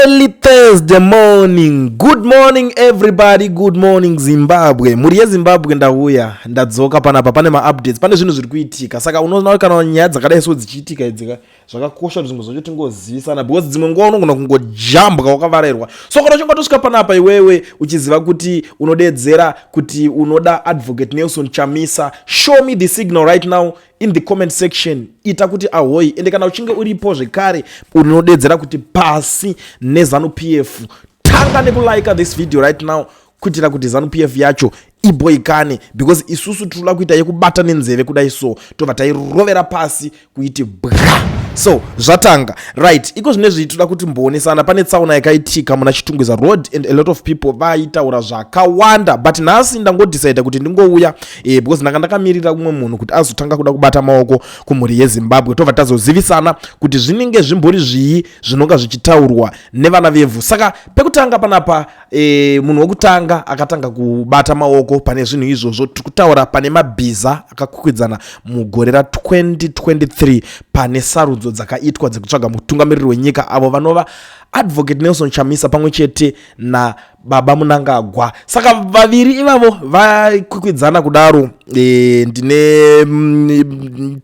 Early Thursday morning. Good morning everybody. Good morning Zimbabwe. Mhuri yeZimbabwe, ndauya, ndadzoka panapa, pane maupdates, pane zvinhu zviri kuitika. Saka unoona kana nyaya dzakadai so dzichiitika idzika, zvakakosha kuti zvimwe zvacho tingozivisana, because dzimwe nguva unogona kungojambwa wakavarairwa. So kana uchinge watosvika panapa iwewe uchiziva kuti unodedzera kuti unoda Advocate Nelson Chamisa, show me the signal right now in the comment section, ita kuti ahoi. Ende kana uchinge uripo zvekare unodedzera kuti pasi neZANU PF, tanga nekulike this video right now kuitira kuti ZANU PF yacho iboikane, because isusu tinoda kuita yekubata nenzeve kudai, so tobva tairovera pasi kuiti bwa. So zvatanga right iko zvinezvi, toda kuti mboonesana. Pane tsaona yakaitika muna Chitungwiza Road and a lot of people vaitaura zvakawanda, but nhasi ndangodecida kuti ndingouya because ndanga ndakamirira umwe munhu kuti azotanga kuda kubata maoko kumhuri yeZimbabwe, tobva tazozivisana kuti zvinenge zvimbori zvii zvinonga zvichitaurwa nevana vevhu. Saka pekutanga panapa, munhu wekutanga akatanga kubata maoko pane zvinhu izvozvo, tiri kutaura pane mabhiza akakwikwidzana mugore ra2023 pane sarudzo dzakaitwa dzekutsvaga mutungamiriri wenyika, avo vanova Advocate Nelson Chamisa pamwe chete nababa Mnangagwa. Saka vaviri ivavo vakwikwidzana kudaro, ndine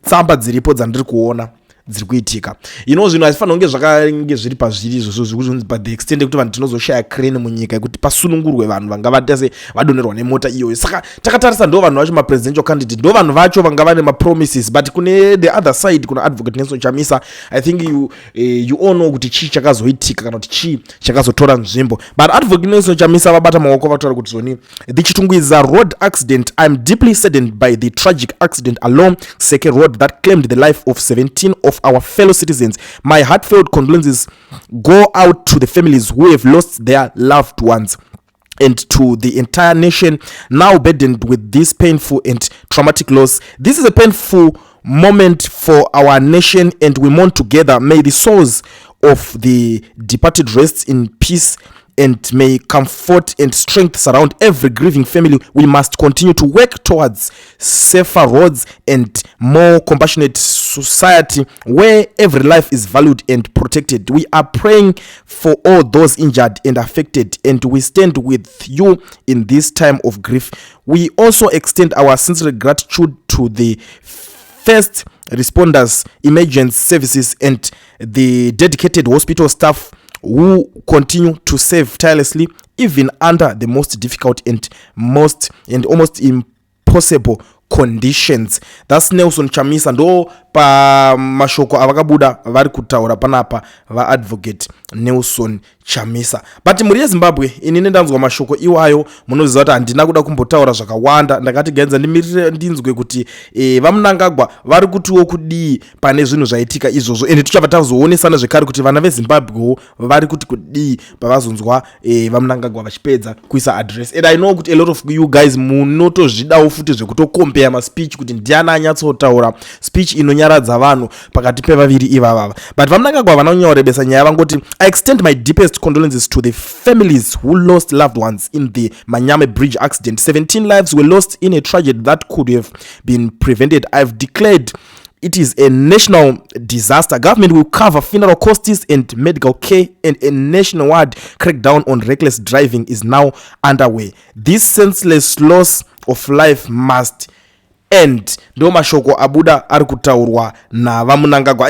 tsamba dziripo dzandiri kuona dziri kuitika. Zvinhu hazvifanira kunge zvakange zviri pazviri izvozvo, zvekuzvinzi by the extent yekuti vanhu tinozoshaya crane munyika yekuti pasunungurwe vanhu vanga vaita se vadonerwa nemota iyoyo. Saka takatarisa, ndo vanhu vacho mapresidential candidate, ndo vanhu vacho vanga vane mapromises, but kune the other side kuna Advocate Nelson Chamisa, I think you all know kuti chii chakazoitika kana kuti chii chakazotora nzvimbo. But Advocate Nelson Chamisa vabata maoko, vataura kuti zvoni, "The Chitungwiza road accident. I'm deeply saddened by the tragic accident along Seke Road that claimed the life of 17 of our fellow citizens. My heartfelt condolences go out to the families who have lost their loved ones and to the entire nation now burdened with this painful and traumatic loss. This is a painful moment for our nation and we mourn together. May the souls of the departed rest in peace and may comfort and strength surround every grieving family. We must continue to work towards safer roads and more compassionate society where every life is valued and protected. We are praying for all those injured and affected, and we stand with you in this time of grief. We also extend our sincere gratitude to the first responders, emergency services and the dedicated hospital staff who continue to serve tirelessly even under the most difficult and almost impossible conditions." That's Nelson Chamisa. Ndo pamashoko avakabuda vari kutaura panapa vaAdvocate Nelson Chamisa. But mhuri yeZimbabwe, inini ndanzwa mashoko iwayo, munoziva kuti handina kuda kumbotaura zvakawanda. Ndakati gaidza ndimirire ndinzwe kuti vaMnangagwa vari kutiwo kudii pane zvinhu zvaitika izvozvo, ende tichabva tazoonesana zvekare kuti vana veZimbabwewo vari kuti kudii pavazonzwa vaMnangagwa vachipedza kuisa address. And I know kuti a lot of you guys munotozvidawo futi zvekutokompeya maspeech kuti ndiani anyatsotaura speech inonyaradza vanhu pakati pevaviri ivavava. But vaMnangagwa havana kunyanyorebesa nyaya, vangoti, "I extend my deepest condolences to the families who lost loved ones in the Manyame Bridge accident. 17 lives were lost in a tragedy that could have been prevented. I've declared it is a national disaster. Government will cover funeral costs and medical care, and a nationwide crackdown on reckless driving is now underway. This senseless loss of life must end." Ndo mashoko abuda ari kutaurwa navaMnangagwa.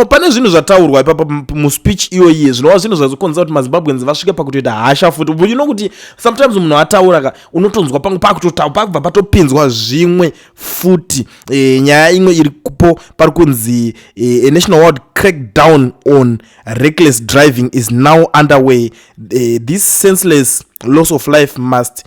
Pane zvinhu zvataurwa ipapa muspeech iyoyi, zvinova zvinhu zvazokonzera kuti maZimbabweans vasvike pakutoita hasha futi. Kuti sometimes munhu ataura ka, unotonzwa pamwe pakutotaura pakubva patopinzwa zvimwe futi. Nyaya imwe iri kupo pari kunzi a nationwide crackdown on reckless driving is now underway. This senseless loss of life must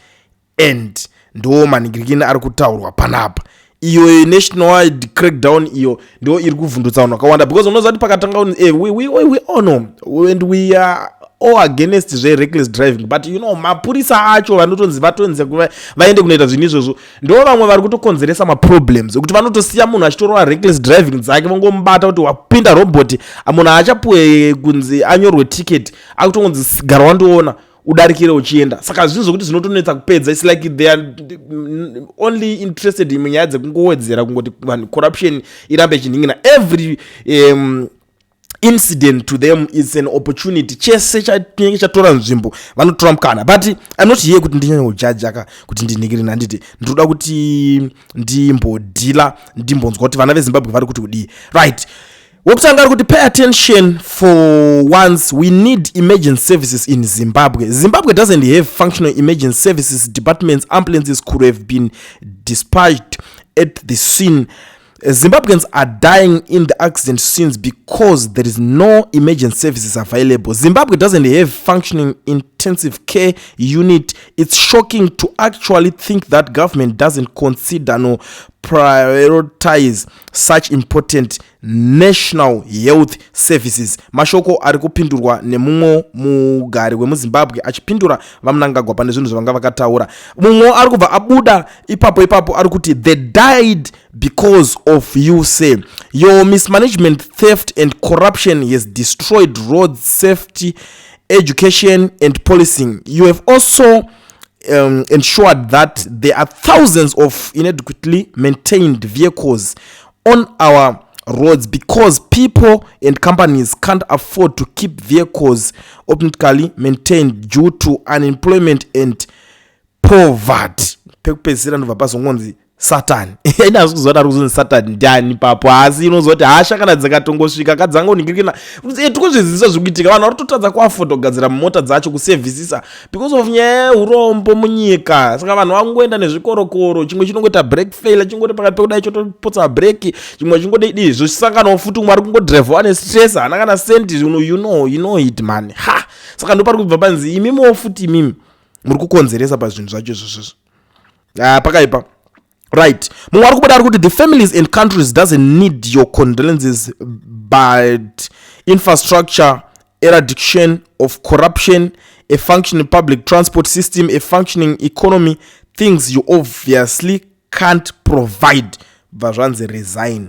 end. Ndo manhingirikini ari kutaurwa panapa. Iyo nationwide crackdown iyo ndo iri kuvhundutsa vanhu vakawanda, because unoziva kuti pakatanga we all know and we are all against zvereckless driving, but mapurisa acho vanotonzi vatonzi vaende kunoita zvinhu izvozvo ndo vamwe vari kutokonzeresa maproblems ekuti vanotosiya munhu achitorova reckless driving dzake, vongomubata kuti wapinda robot. Munhu haachapuwe kunzi anyorwe ticket, akutongonzi gara wandiona udarikire uchienda. Saka zvinhu zvokuti zvinotonetsa kupedza. It's like they are only interested munyaya dzekungowedzera kungoti vanhu corruption irambe ichinhingina every Incident to them is an opportunity. Chese chinenge chatora nzvimbo, vanotora mukana. But I'm not here kuti ndinyanye kujaja ka, kuti ndinhikirina. Handiti ndinoda kuti ndimbodhila, ndimbonzwa kuti vana veZimbabwe vari kuti kudii. Right, wekutanga ari kuti, "Pay attention for once. We need emergency services in Zimbabwe. Zimbabwe doesn't have functional emergency services departments. Ambulances could have been dispatched at the scene. Zimbabweans are dying in the accident scenes because there is no emergency services available. Zimbabwe doesn't have functioning intensive care unit. It's shocking to actually think that government doesn't consider nor prioritize such important national health services." Mashoko ari kupindurwa nemumwe mugari wemuZimbabwe achipindura vaMnangagwa pane zvinhu zvavanga vakataura. Mumwe ari kubva abuda ipapo ipapo ari kuti, "They died because of you, say. Your mismanagement, theft and corruption has destroyed road safety, education and policing. You have also ensured that there are thousands of inadequately maintained vehicles on our roads because people and companies can't afford to keep vehicles optimally maintained due to unemployment and poverty." Pekupedzisira ndobva pazongonzi Satani. Inazvi kuziva kuti ari kuzonzi Satani ndiani papo, asi inozoti hasha kana dzikatongosvika kadzangoningirikina. Tikuzvizivisa zviri kuitika. Vanhu vari kutotadza kuafforda kugadzira mota dzacho, kusevhisisa, because of nyaya yeurombo munyika. Saka vanhu vangoenda nezvikorokoro. Chimwe chinongoita brake failure, chingoti pakati pekudai chotopotsa brake, chimwe chingodii, zvosanganawo futi. Umwe ari kungodhiraivha ane stress, haana kana sendi. You know it, man. Ha, saka ndopari kubva panzi imimiwo futi, imimi muri kukonzeresa pazvinhu zvacho izvozvozvo. Ah, pakaipa. Right, mumwe ari kubuda ari kuti, "The families and countries doesn't need your condolences, but infrastructure, eradication of corruption, a functioning public transport system, a functioning economy, things you obviously can't provide." Bva zvanzi, "Resign."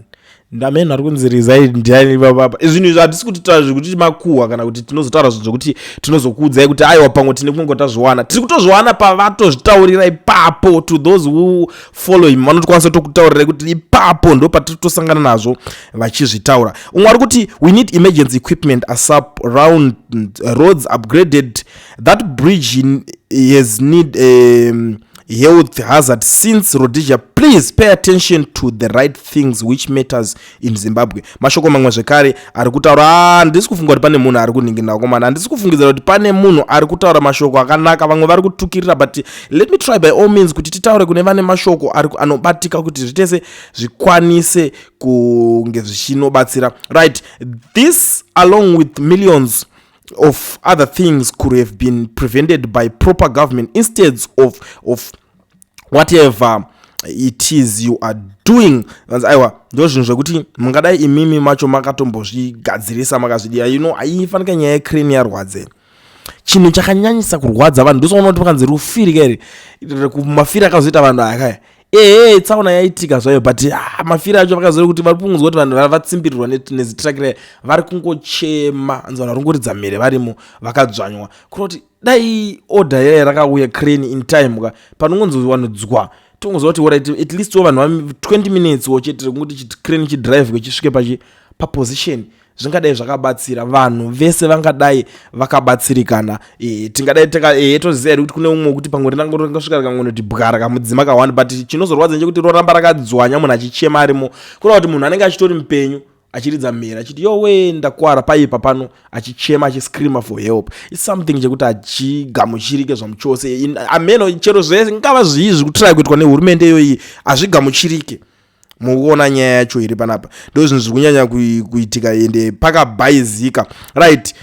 Ndamene ari kunzi resign ndiani papapa? Zvinhu izvi hatisi kuti taura zvekuti makuhwa kana kuti tinozotaura zvinhu zvokuti tinozokuudzai kuti aiwa, pamwe tine kunge tazviwana. Tiri kutozviwana pavatozvitaurira ipapo. To those who follow him, vanotokwanisa kutokutaurirai kuti ipapo ndo patiri kutosangana nazvo vachizvitaura. Umwe ari kuti, "We need emergency equipment ASAP, round roads upgraded. That bridge has need health hazard since Rhodesia. Please pay attention to the right things which matters in Zimbabwe." Mashoko mamwe zvekare ari kutaura. Handisi kufunga kuti pane munhu ari kuningirina komana. Handisi kufungidzira kuti pane munhu ari kutaura mashoko akanaka. Vamwe vari kutukirira, but let me try by all means kuti titaure kune vane mashoko anobatika kuti zvitese zvikwanise kunge zvichinobatsira. Right, "This, along with millions of other things, could have been prevented by proper government instead of whatever it is you are doing." Vanzi aiwa, ndo zvinhu zvekuti mungadai imimi macho makatombozvigadzirisa, makazvidiya. Aifanika nyaya yecrane yarwadze. Chinhu chakanyanyisa kurwadza vanhu, ndosoona kuti pakanzi rufiri kairi, mafiri akazoita vanhu akaya. Ehe, tsaona yaitika zvayo, but ah, mafiri acho vakazoona kuti vari kunzwa kuti vanhu vatsimbirirwa nezitrakira, vari kungochema. Anzi vanhu vari kungoridza mhere varimo vakadzvanywa. Kureva kuti dai order yaya rakauya crane in time ka, panongonzi vanhu dzwa, tongoziva kuti alright, at least wo vanhu 20 minutes wo chete kungoti crane chidrive chisvike pachi paposition, zvingadai zvakabatsira vanhu vese, vangadai vakabatsirikana. Tingadai toziva here kuti kune umwe wekuti pamwe ringasvika rikangonoti bwa, rakamudzima ka1, but chinozorwadza ndechekuti roramba rakadzwanya munhu achichema arimo. Kureva kuti munhu anenge achitori mupenyu, achiridza mhere achiti, "Yowe, ndakwara, paipa pano," achichema, achiscreama for help. It's something chekuti hachigamuchirike zvamuchose. Ameno chero zvese ngava zvii zviri kutry kuitwa nehurumende iyoyi, hazvigamuchirike. Mukuona nyaya yacho iri panapa, ndo zvinhu zviri kunyanya kuitika, ende pakabhaizika. Right,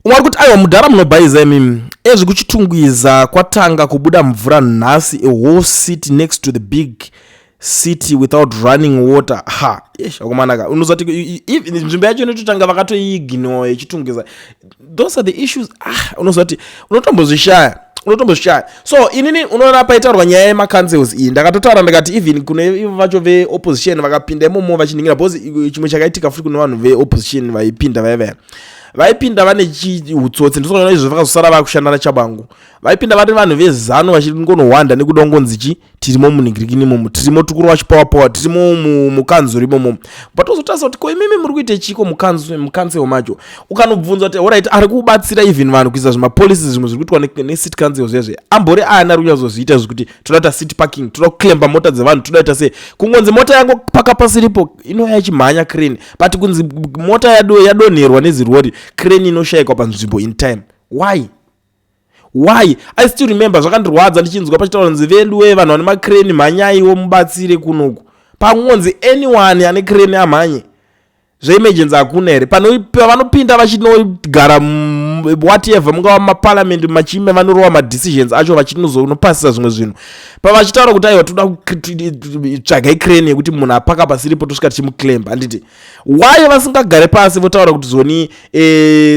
umwe ari kuti, "Aiwa, mudhara, munobhaiza imimi. Ezvi kuChitungwiza kwatanga kubuda mvura nhasi, a whole city next to the big city without running water. Ha, ish, akomanaka." Unozati nzvimbo yacho inototanga vakatoiignore yeChitungwiza. Those are the issues. Ah, unozati unotombozvishaya, unotombozvishaya. So inini unoona paitaurwa nyaya yemacouncils iyi, ndakatotaura ndikati even kune ivo vacho veopposition vakapinda imomo vachiningira, because chimwe chakaitika futi kune vanhu veopposition vaipinda vaya, vaya vaipinda vane chiutsotsi. Ndosakaona izvo vakazosara vakushanda naChabangu. Vaipinda vari vanhu veZANU vachingonohwanda nekuda kungonzi chi Tirimo munhingirikini imomo, tirimo tikurova chipower, tirimo mukanzuro imomo. But ozotarisa kuti ko imimi muri kuite chiko mukanzuro macho? Ukanobvunza kuti alright, ari kubatsira even vanhu kuisa zvimapolicies, zvimwe zviri kuitwa necity council zvezve, ambori ani ari kunyatsozviita zvekuti toda kuita city parking, toda kuclampa mota dzevanhu, toda kuita sei? Kungonzi mota yangu paka pasiripo, inouya ichimhanya crane, but kunzi mota yadonherwa nezirori, crane inoshayikwa panzvimbo in time. Why? I still remember, zvakandirwadza ndichinzwa pachitaura nzi, "Veduwe, vanhu vane macrane, mhanyaiwo mubatsire kunoku." Pangonzi anyone ane crane amhanye, zveemergency hakuna here? Pavanopinda vachinogara, whatever, mungava mumaparliament, machime vanorova madecisions acho, vachinozonopasisa zvimwe zvinhu, pavachitaura kuti aiwa, toda tsvagai crane yekuti munhu apaka pasiripo, tosvika tichimuclamp, handiti? Why vasingagare pasi votaura kuti zoni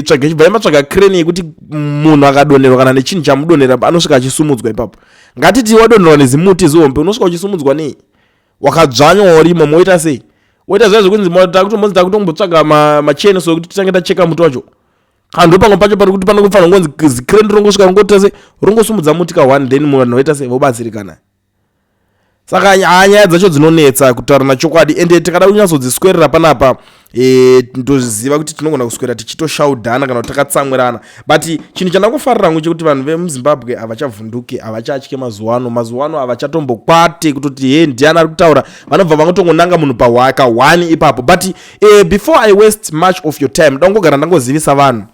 tsvagai, chibvai matsvaga crane yekuti munhu akadonherwa kana nechinhu chamudonhera, anosvika achisumudzwa ipapo? Ngatiti wadonherwa nezimuti zihombe, unosvika uchisumudzwa nei? Wakadzvanywa urimo, moita sei? Woita zviya zvekunzi takutombonzi takutombotsvaga machainsaw ekuti titange tacheka muti wacho. Kana ndo pamwe pacho pari kuti panofanira kungonzi zicrane rongosvika, rongoita sei, rongosumudza muti ka1, then munhu voita sei, vobatsirikana. Saka nyaya dzacho dzinonetsa kutaura nachokwadi, ende tikada kunyatsodziswerera panapa, ndozviziva kuti tinogona kuswera tichitoshaudhana kana kuti takatsamwirana. But chinhu chandangofarira hangu chekuti vanhu vemuZimbabwe havachavhunduki, havachatye mazuva ano. Mazuva ano havachatombokwate kutoti he, ndiani ari kutaura? Vanobva vangotongonanga munhu pahwaka 1 ipapo. But before I waste much of your time, ndangogara ndangozivisa vanhu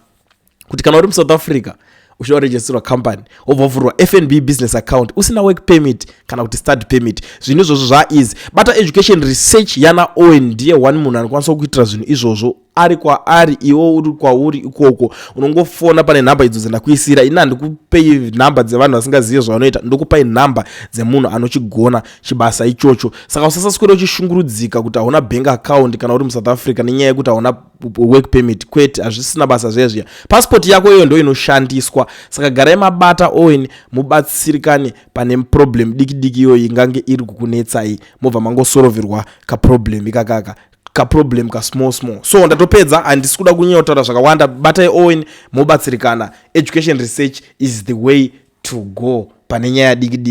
kuti kana uri muSouth Africa uchida kuregisterwa company, wobva wavhurwa FNB business account usina work permit kana kuti study permit, zvinhu izvozvo zvaeasy. Bata Education Research yana Owen, ndiye one munhu anokwanisa kuitira zvinhu izvozvo ari kwaari. Iwo uri kwauri ikoko, unongofona pane nhamba idzo dzendakuisira. Ini handikupei nhamba dzevanhu vasingazivi zvavanoita, ndokupai nhamba dzemunhu anochigona chibasa ichocho. Saka usasaswera uchishungurudzika kuti hauna bank account kana uri muSouth Africa nenyaya yekuti hauna work permit. Kwete, hazvisina basa zviya zviya. Pasipoti yako iyo ndo inoshandiswa. Saka garai mabata Owen, mubatsirikane pane problem diki diki iyoyi ingange iri kukunetsai, mobva mangosoroverwa kaproblem ikakaka, kaproblem kasmall small. So ndatopedza, handisi kuda kunyanya kutaura zvakawanda. Batai Owen, mobatsirikana. Education Research is the way to go pane nyaya diki diki.